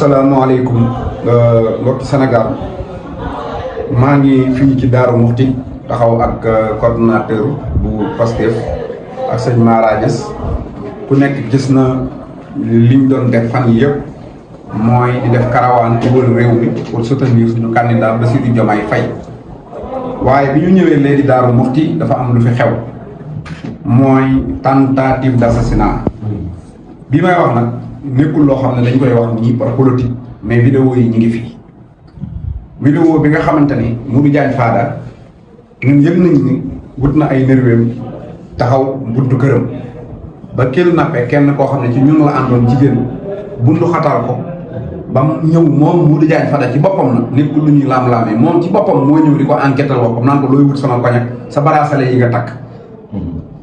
asalaamaaleykum mbokki Sénégal maa ngi fii ci Darou Mouhty taxaw ak coordonnateur bu Pastef ak sëñ Mara Niass ku nekk gis na liñ doon def fan yi yëpp mooy di def karawaan ci wër réew mi pour soutenir suñu candidat Bassirou Diomaye Faye waaye bi ñu ñëwee léegi Darou Mouhty dafa am lu fi xew mooy tentative d'assassinat bi may wax nag nekkul loo xam ne dañ koy wax nii par politique mais vidéo yi ñu ngi fi. vidéo bi nga xamante ni Modou Diagne Fada ñun yëg nañ ni wut na ay nerveem taxaw buntu këram ba kidnappé kenn koo xam ne ci ñun la àndoon jigéen bundu xatal ko ba mu ñëw moom Modou Diagne Fada ci boppam na nekkul lu ñuy laam-laamee moom ci boppam moo ñëw di ko enquêtal boppam naan ko looy wut sama koñ ak sa bracelet yi nga takk.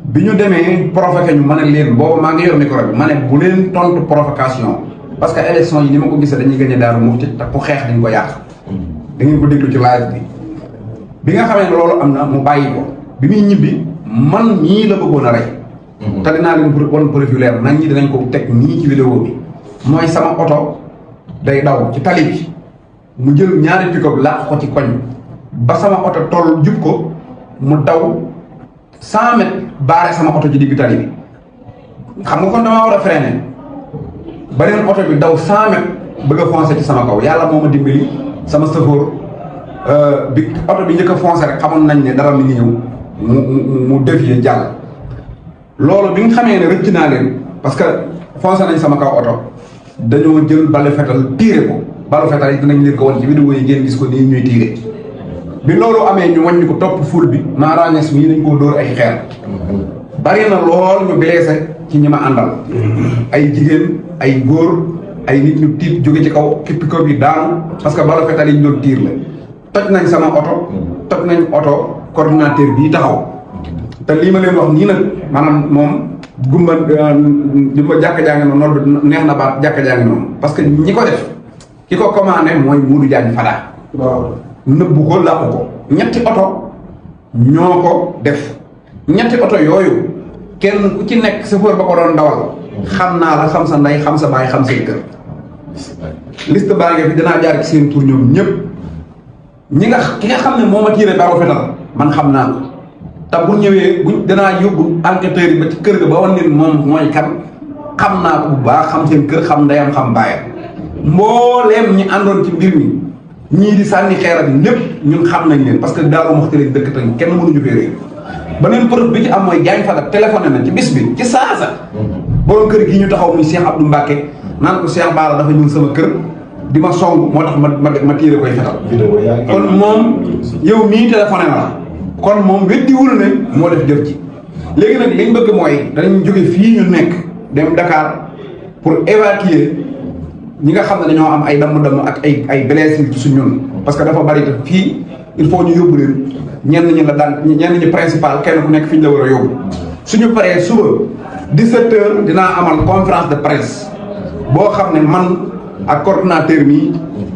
bi ñu demee provoqué ñu ma ne leen boobu maa ngi yor micro bi ma ne bu leen tontu provocation parce que élection yi ni ma ko gisee dañuy gagné Darou Mouhty te ku xeex dañ ko yàq. da ngeen ko déglu ci live bi nga xamee ne loolu am na mu bàyyi ko bi muy ñibbi man ñii la bëggoon a rey. te dinaa leen wan preuve leer nañ ñi dinañ ko teg nii ci vidéo bi mooy sama oto day daw ci tali bi mu jël ñaari pick-up làq ko ci koñ ba sama oto toll jub ko mu daw 100 mètres baare sama oto ci digg tali bi xam nga kon damaa war a freiner beneen oto bi daw 100 mètres bëgg a foncer ci sama kaw yàlla moo ma dimbali sama sëfoor bi oto bi njëkk a foncer rek xamoon nañ ne dara mi ngi ñëw mu dévier jàll. loolu bi nga xamee ne rëcc naa leen parce que foncer nañ sama kaw oto dañoo jël balu fetal tiire ko balu fetal yi dinañ leen ko wan ci vidéo yi ngeen gis ko nii ñuy tiire. bi loolu amee ñu wàññi ko topp ful bi Mara Niass mii dañ koo dóor ay xeer bari na lool ñu blessé ci ñi ma àndal ay jigéen ay góor ay nit ñu tiit jóge ci kaw kippi ko bi daanu parce que bala fetal yi ñu doon tiir la toj nañ sama oto toj nañ oto coordinateur bii taxaw te lii ma leen wax nii nag maanaam moom gumba jàkka jaa ngi noonu nodd neex na baat jàkka jaa ngi noonu parce que ñi ko def ki ko commandé mooy Modou Diagne Fada nëbbu ko làqu ko ñetti oto ñoo ko def ñetti oto yooyu kenn ku ci nekk chauffeur ba ko doon dawal xam naa la xam sa ndey xam sa baay xam seen kër liste baa ngi fi dinaa jaar ci seen tur ñoom ñëpp ki nga xam ne moo ma tiire baro fetal man xam naa ko te bu ñëwee buñ dinaa yóbbu enquêteurs yi ba ci kër ga ba wan leen moom mooy kan xam naa ko bu baax xam seen kër xam ndeyam xam baayam mbooleem ñi àndoon ci mbir mi ñii di sànni xeer ak lépp ñun xam nañ leen parce que Darou Mouhty lañ dëkk tañ kenn mënuñu fee réer beneen preuve bi ci am mooy Diagne Fada téléphoné na ci bis bi ci saasa borom kër gi ñu taxaw muy Cheikh Abdou Mbacké naan ko Cheikh Bara dafa ñëw sama kër di ma song moo tax ma tiire koy fetal kon moom yow mii téléphoné na la kon moom weddiwul ne moo def jëf ci léegi nag liñ bëgg mooy dañ jóge fii ñu nekk dem Dakar pour évacuer ñi nga xam ne dañoo am ay damm-damm ak ay blessures ci suñu ñun parce que dafa bari te fii il faut ñu yóbbu leen ñenn ñi la daan ñenn ñi principal kenn ku nekk fi ñu la war a yóbbu suñu paree suba 17h dinaa amal conférence de presse boo xam ne man ak coordonnateur mi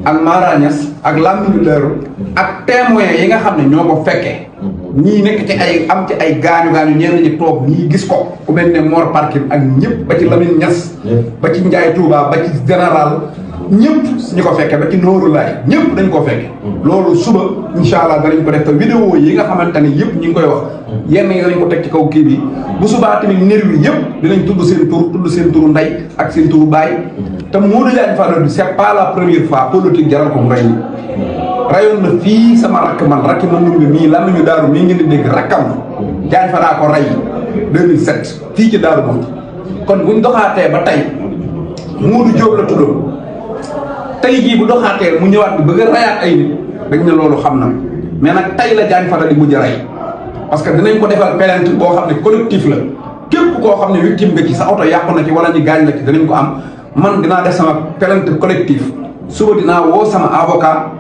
ak Mara Niass ak Lamine Leero ak témoins yi nga xam ne ñoo ko fekkee ñii nekk ci ay am ci ay gaañu ñenn ñi toog ñii gis ko ku mel ne Mor Parkin ak ñëpp ba ci Lamine Niass ba ci Ndiaye Touba ba ci général ñëpp ñu ko fekke ba ci Nooru Laay ñëpp dañ ko fekke loolu suba incha allah danañ ko def te vidéo yi nga xamante ne yëpp ñu ngi koy wax yenn yi danañ ko teg ci kaw kii bi bu subaa tamit nervi yi yëpp dinañ tudd seen turu ndey ak seen turu baay te Modou Diagne Fada bi c'est pas la première fois politique jaral ko mu rey rayoon na fii sama rakk man rakki man numbi mii lan nañu daaru mii ngeen di dégg rakkam Diagne Fada ko rey 2007 fii ci Darou Mouhty kon buñ doxaatee ba tey Modou Diop la tuddoon tey jii bu doxaatee mu ñëwaat bi bëgg a rayaat ay nit dañ ne loolu xam na mais nag tey la Diagne Fada di mujj a rey parce que dinañ ko defal plainte boo xam ne collectif la képp koo xam ne victime nga ci sa oto yàqu na ci wala ñu gaañ la ci danañ ko am man dinaa def sama plainte collectif suba dinaa woo sama avocat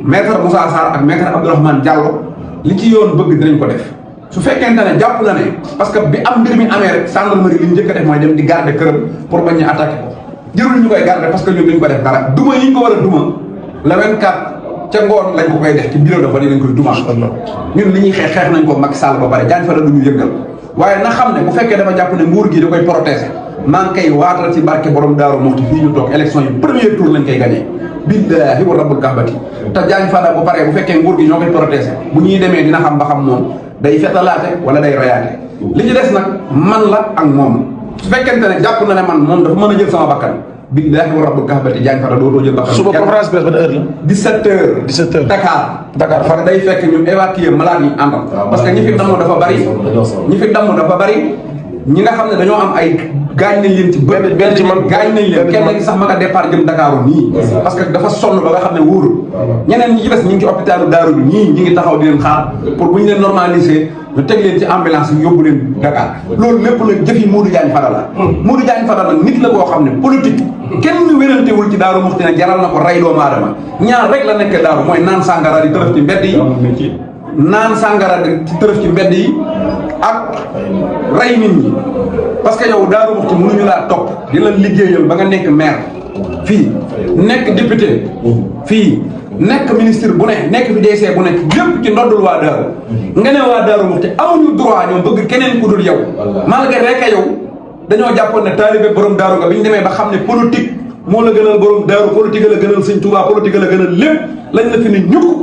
maître Moussa Sarr ak maître Abdourahmane Diallo li ci yoon bëgg dinañ ko def su fekkente ne jàpp na ne parce que bi am mbir mi amee rek gendarmerie li ñu njëkk a def mooy dem di garder këram pour bañ ñu attaqué ko jërul ñu koy garder parce que ñun duñ ko def dara duma yi ñu ko war a duma le 24 ca ngoon lañ ko koy def ci bureau de vote lañ koy duma ñun li ñuy xeex nañ ko Macky Sall ba pare Diagne Fada du ñu yëngal waaye na xam ne bu fekkee dafa jàpp ne nguur gi da koy protéger maa ngi koy waatal ci barke borom Daaru Muxti fii ñu toog élection yi premier tour lañ koy gagné billahi wa rabbul kahbati te Diagne Fada bu paree bu fekkee nguur gi ñoo koy protesté bu ñuy demee dina xam ba xam moom day fetalaate wala day royaate li ci des nag man la ak moom su fekkente ne jàpp na ne man moom dafa mën a jël sama bakkan billahi wa rabbul kahbati Diagne Fada dootoo jël bakkan. suba conférence presse ban heure la. 17h. 17h Dakar fa day fekk ñu évacuer malade yi àndal. parce que ñi fi damm dafa bari. ñi fi damm dafa bari ñi nga xam ne dañoo am ay gaañ nañ leen ci bët. benn ci man gaañ nañ leen kenn gi sax ma nga départ jëm Dakar nii. parce que dafa sonn ba nga xam ne wóorul. ñeneen ñi ci des ñi ngi ci hôpitalu Daaru bi ñii ñi ngi taxaw di leen xaar pour bu ñu leen normaliser ñu teg leen ci ambulance yi yóbbu leen Dakar loolu lépp nag jëfi Modou Diagne Fada la. Modou Diagne Fada nag nit la koo xam ne politique kenn wérantewul ci Daaru Muxti ne jaral na ko rey doomu aadama ñaar rek la nekk Daaru mooy naan sàngara di tërëf ci mbedd yi naan sàngara di tërëf ci mbedd yi ak rey nit ñi parce que yow Daaru Muxti mënuñu laa topp di la liggéeyal ba nga nekk maire fii nekk député fii nekk ministre bu ne nekk fi DC bu nekk lépp ci ndoddul waa Daaru nga ne waa Daaru Muxti amuñu droit ñoom bëgg keneen ku dul yow malgré que yow dañoo jàppoon ne taalibe borom Daaru nga bi ñu demee ba xam ne politique moo la gënal borom Daaru politique la gënal Sëñ Tuubaa politique la gënal lépp lañ la fi ne ñukk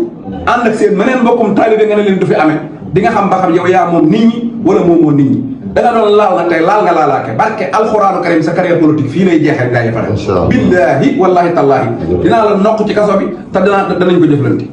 ànd ak seen meneen mbokkum taalibe nga ne leen du fi amee di nga xam ba xam yow yaa moom nit ñi wala moomoo nit ñi da nga doon laal nag tey laal nga laalaake barke alxuraanu karim sa carrière politique fii lay jeexee Diagne Fada billaahi wallaahi tallaahi dinaa la nokk ci kaso bi te danañ ko jëflante